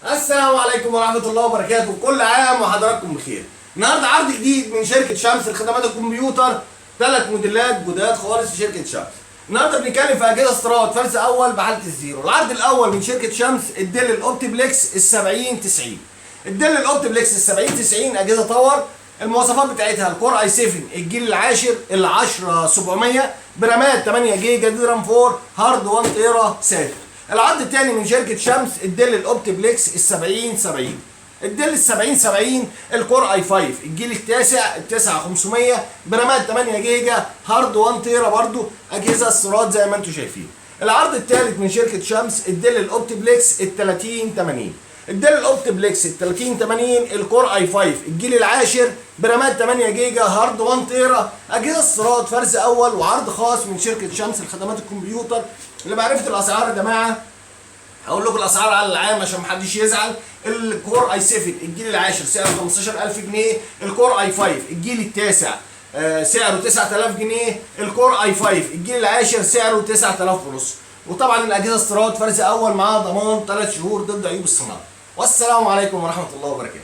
السلام عليكم ورحمة الله وبركاته، كل عام وحضراتكم بخير. النهارده عرض جديد من شركة شمس لخدمات الكمبيوتر، 3 موديلات جداد خالص في شركة شمس. النهارده بنتكلم في اجهزة استيراد فرز اول بحالة ال zero. العرض الاول من شركة شمس ال Dell ال OptiPlex ال 7090. ال Dell ال OptiPlex ال 7090 اجهزة tower، المواصفات بتاعتها ال Core i7 الجيل العاشر ال 10700 برامات 8 جيجا DDR 4 hard 1 تيرا SATA. العرض الثاني من شركة شمس ال Dell ال OptiPlex ال 7070. ال Dell ال 7070 ال Core i5 الجيل التاسع ال 9500 برامات 8 جيجا hard 1 تيرا، برضو اجهزة استيراد زي ما انتم شايفين. العرض الثالث من شركة شمس ال Dell ال OptiPlex ال 3080. ال Dell ال OptiPlex ال 3080 ال Core i5 الجيل العاشر برامات 8 جيجا hard 1 تيرا، اجهزة استيراد فرز اول وعرض خاص من شركة شمس لخدمات الكمبيوتر. لمعرفة الاسعار يا جماعة، هقول لكم الاسعار على العام عشان محدش يزعل. ال Core i7 الجيل العاشر سعره 15000 جنيه، ال Core i5 الجيل التاسع سعره 9000 جنيه، ال Core i5 الجيل العاشر سعره 9000 ونص. وطبعا الاجهزة استيراد فرز اول معاها ضمان 3 شهور ضد عيوب الصناعة. والسلام عليكم ورحمة الله وبركاته.